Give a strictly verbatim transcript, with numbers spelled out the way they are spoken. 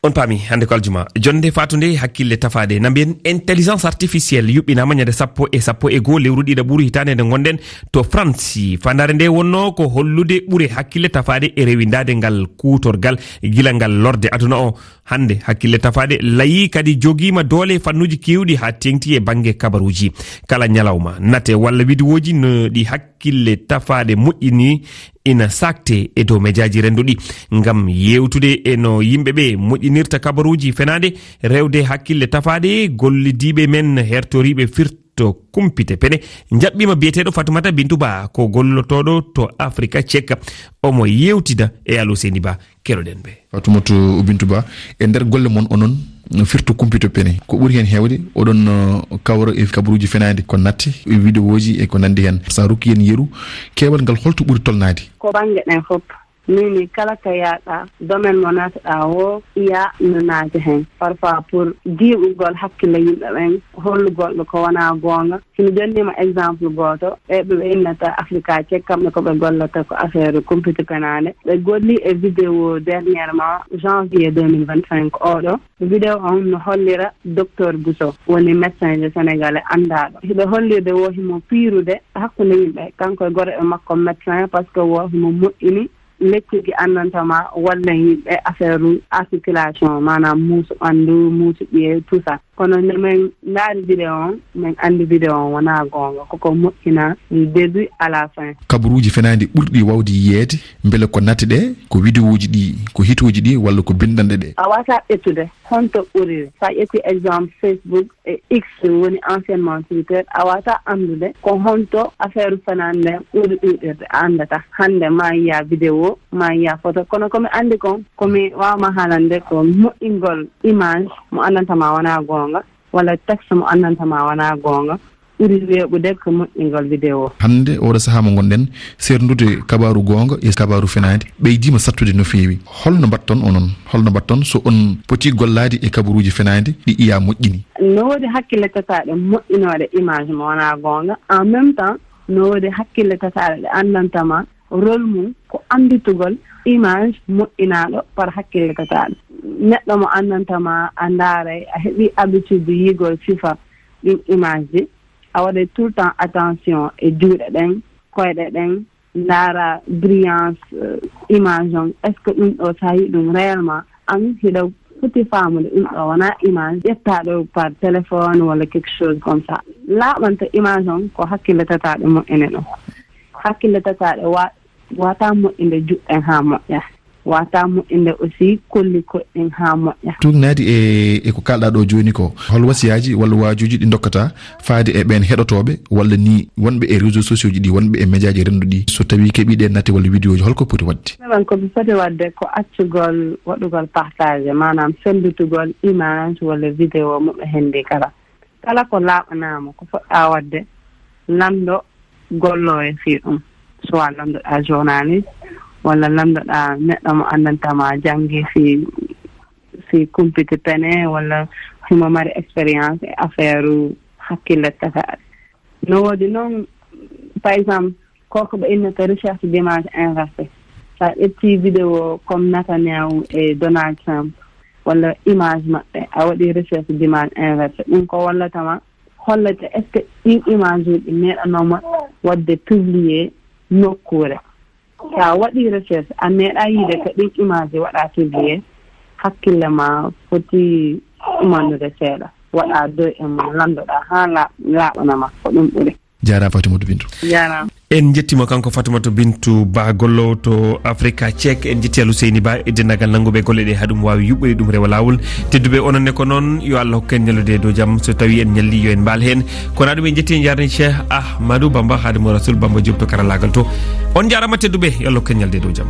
On paami, hannde ko aljuma. Jonnde faatunde hakkille tafaaɗe. Na mbiyen intelligence artificielle yuɓɓinaama ñande sappo e sappo e goo lewru ɗiɗaɓuru hitaande nde ngonɗen to France. Fandaare nde wonno ko hollude ɓure hakkille tafaaɗe e rewindaade ngal kuutorgal gila ngal lorde aduna o. Hannde hakkille tafaaɗe layi kadi jogiima doole fannuuji keewɗi haa teeŋti e bannge kabaruuji. Kala ñalawma, nate walla widiwooji no ɗi hakkille tafaaɗe moƴƴini ina saakte e dow mejaaji rennduɗi. Ngam yeewtude e no yimɓe ɓe moƴƴinirta kabaruuji fenaande, rewde hakkille tafaaɗe, gollidiiɓe men hertoriiɓe firto kumpite pene njaɓɓiima biyeteeɗo Fatumata Bintu Ba, ko gollotooɗo to Afrika Cek. Omo yeewtida e Alu Seyni Ba. Keɗoɗen ɓe. Fatumata Bintu Ba, e nder golle mon onon, firto kumpito pene, ko ɓuri heen heewde, oɗon, uh, kawra e kabaruuji fenaande, ko natte, e widewoji e ko nanndi heen. Sa rokki en yeru, keewal ngal holto ɓuri tolnaade? Ko bannge ɗen fof. Mini kala ka yaaɗa, domaine mo naataɗa o, iya no naati heen. Parfois pour diiɓugol hakkille yimɓe ɓen, hollugol ɓe ko wonaa goonga. Si mi jonnii ma exemple gooto, ɓe ɓe innata Africa Check, kamɓe ko ɓe gollata ko affaire kumpite penaande. Ɓe golli e vidéo dernièrement, janvier deux mille vingt-cinq oɗo. Vidéo on no hollira Docteur Bousso, woni médecin de sénégalais anndaaɗo. Hiɓe hollirde wo himo piirude hakkunde yimɓe, kanko e gorko makko médecin, parce que wo himo moƴƴini lekki ki anndanta ma walla yimɓe affaire articulation, maanaam muusu ɓanndu, muusu ƴiye, tout ça. Kono nde min ndaari vidéo on, min anndi vidéo on wonaa goonga, koko moƴƴina du début à la fin. Kabaruuji fenaandi ɓurɗi waawde yiyeede, mbele ko natte ɗe, ko widewoji ɗi, ko hitooji ɗi, walla ko binndanɗe ɗe? A waawataa ƴettude honto ɓuriri. So a ƴetti exemple Facebook, e X woni anciennement Twitter, a waawataa anndude ko honto affaire fenaande nden ɓuri ɗuuɗirde. A anndataa. Hannde ma yiya vidéo, ma yiya photo. Kono ko mi anndi kon, ko mi waawma haalande ko moƴƴingol image mo anndanta ma wonaa goonga, walla texte mo anndanta ma wonaa goonga, ɓuri weeɓude ko moƴƴingol vidéo. Hannde, oɗo sahaa mo ngonɗen, seerndude kabaaru goonga e kabaaru fenaande ɓeydiima sattude no feewi. Holno mbaɗton onon? Holno mbaɗton so on poti gollaade e kabaruuji fenaande ɗi I A moƴƴini? No woodi hakkille tataaɗe moƴƴinooɗe image mo wonaa goonga. En même temps, no woodi hakkille tataaɗe ɗe anndanta ma rôle mum ko annditugol image moƴƴinaaɗo par hakkille tataaɗo. Neɗɗo mo anndanta ma a ndaaray, a heɓi habitude yigol sifa ɗin image ji, a waɗay tout le temps attention e juuɗe ɗen, koyɗe ɗen, ndaara brillance, euh, image on. Est-ce que ɗum ɗo so a yi ɗum réellement, an hiɗa foti faamude ɗum ɗo wonaa image ƴettaaɗo par téléphone walla quelque chose comme ça. Laaɓanta image on ko hakkille tataaɗo moƴƴini ɗum. Hakkille tataaɗo wa-, waawataa moƴƴinde juuɗe ɗen haa moƴƴa. Waawataa moƴƴinde aussi kolli koyɗe ɗen haa moƴƴa. Tuugnaade e, e ko kaalɗaa ɗo jooni ko, hol wasiyaaji walla waajuuji ɗi ndokkataa faade e ɓeen heɗotooɓe walla ni wonɓe e réseaux sociaux ji ɗi, wonɓe e médiaji rennduɗi, so tawii keɓii ɗeen natte walla vidéoji, holko poti waɗde? Ɗum ko ɓe poti waɗde ko accugol waɗugol partage, maanaam sennditugol image walla vidéo muɓɓe heen ndi kala. Kala ko laaɓanaama ko fotɗaa waɗde, lanndo golloowo e fii ɗum. Soit lanndoɗaa journaliste, walla lanndoɗaa neɗɗo mo anndanta ma janngi fii, fii kumpite pene, walla himo mari expérience e affaire hakkille tataaɗe. No woodi noon, par exemple, ko ko ɓe innata recherche d'image inversée. So a ƴetti vidéo comme Netanyahu e Donald Trump, walla image maɓɓe, a waɗi recherche d'image inversée. Ɗum ko wallata ma, hollete est-ce que ɗin image uji meeɗanooma waɗde publié nokkuure. So a waɗi recherche, a meeɗa yiide ko ɗin image waɗa publié, hakkille ma foti umanude seeɗa. Waɗa doy e mum, lanndoɗaa haa laaɓ-, laaɓana ma, ko ɗum ɓuri. Jaaraama Fatimata Bintu. Jaaraama. En njettiima kanko Fatimata Bintu Ba gollowo to Africa Check. En njetti Alu Seyni Ba e denndaangal nannguɓe golle ɗe haa ɗum waawi yuɓɓude, ɗum rewa laawol. Tedduɓe, onon ne ko noon, yo Allah hokku en ñallude e dow jam. So tawii en ñalli, yo en mbaal heen. Kono ɗum en njetti en njaarni Cheikh Ahmadou Bamba, Khadimou Rassoul Bamba Diop to karallaagal to. On njaaraama tedduɓe, yo Allah hokku en ñalde e dow jam.